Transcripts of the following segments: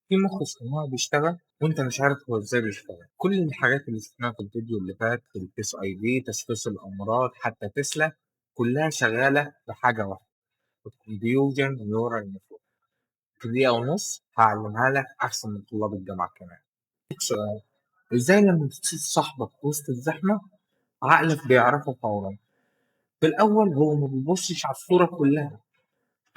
في مخ اصطناعي بيشتغل وانت مش عارف هو ازاي بيشتغل. كل الحاجات اللي شفناها في الفيديو اللي فات، ال Face ID، تشخيص الامراض، حتى تسلا، كلها شغالة بحاجة واحده، ال convolution neural network. في دقيقة ونص هعلمها لك احسن من طلاب الجامعة كمان. سؤال: ازاي لما تشوف صاحبك في وسط الزحمة عقلك بيعرفه فورا؟ في الاول هو ما بيبصش على الصورة كلها،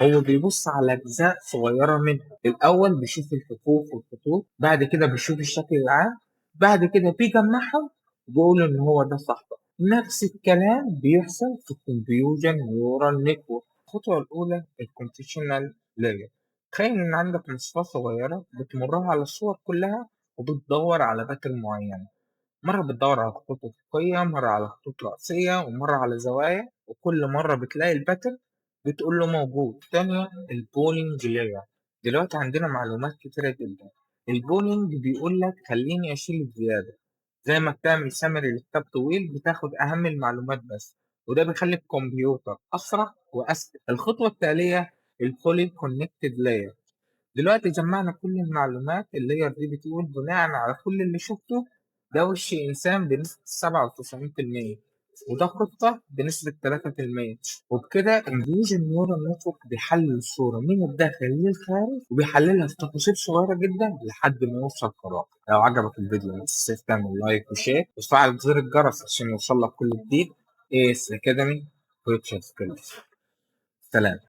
هو بيبص على أجزاء صغيرة منها. الأول بيشوف الحروف والخطوط، بعد كده بيشوف الشكل العام، بعد كده بيجمعهم وبيقول إن هو ده صاحبك. نفس الكلام بيحصل في ال convolution neural network. الخطوة الأولى ال convolutional layer. تخيل إن عندك مصفاة صغيرة بتمرها على الصور كلها وبتدور على pattern معينة. مرة بتدور على خطوط أفقية، مرة على خطوط رأسية، ومرة على زوايا، وكل مرة بتلاقي ال pattern بتقول له موجود. تانية ال pooling layer. دلوقتي عندنا معلومات كتيرة جدا. ال pooling بيقول لك خليني أشيل الزيادة، زي ما بتعمل summary لكتاب طويل بتاخد أهم المعلومات بس، وده بيخلي الكمبيوتر أسرع وأذكى. الخطوة التالية ال fully connected layer. دلوقتي جمعنا كل المعلومات. ال layer دي بتقول بناء على كل اللي شفته، ده وش إنسان بنسبة 97%، وده قطة بنسبة 3%. وبكده ال convolution neural network بيحلل الصورة من الداخل للخارج، وبيحللها في تفاصيل صغيرة جدا لحد ما يوصل قرار. لو عجبك الفيديو ما تنساش تعمل like و share وتفعل زر الجرس عشان يوصل لك كل جديد. AS Academy Future Skills. سلام.